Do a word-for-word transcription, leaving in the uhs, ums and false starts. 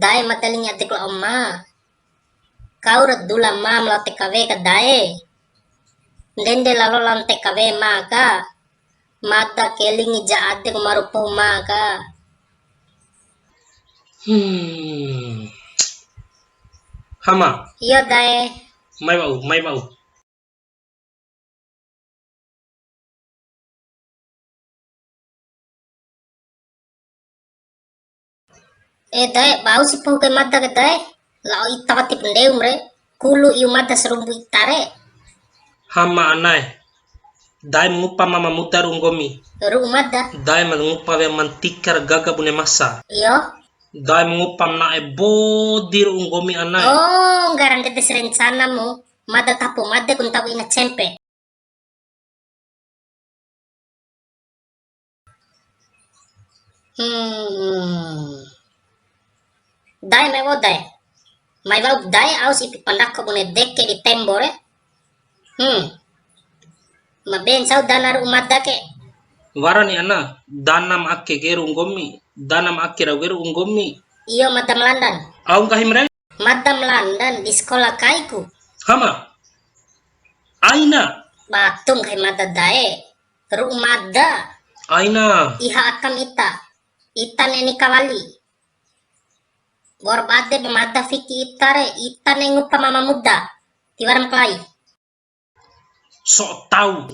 Dae, mada lingi adeku lao ma. Kau ra dula ma lao T K W ka dae. Ndende lalo lao T K W ma ka. Mada ke lingi ja adeku maru pohu ma ka. Hmm. Hama. Iyo, dae. Mai wa'u, mai wa'u. Eh, dae, bau si pohu kai mada ke dae. Lao ita wati pendeum re. Kulu iu mada sarumbu ita re. Hama anae. Dae ma ngupa mama muda ru'u nggomi. Ru'u mada. Dae ma ngupa wea mantika ra gaga bune masa. Iyo. Dae ma ngupa ma na'e bodi ru'u nggomi anae. Oh, nggara ndede si rencanamu. Mada tapu made ku ntau ina cempe. Hmm. Dae mai wa'u dae. Mai wa'u dae, au si ipi pandako bune deke di tembo re. Hmm. Ma be ncau dana ru'u mada ke. Wara ni ana, dana ma ake ke ru'u nggomi, dana ma ake rau ke ru'u nggomi. Iyo, mada ma landan. Au nggahim re? Mada ma landan di sekolah kaiku. Hama. Aina. Batu nggahi mada dae. Ru'u mada. Aina. Iha akam ita. Ita ne'e nika wali. Wa'ur bade ba mada fiki ita re, ita ne'e ngupa mama muda. Tiwara makalai. Sok tau.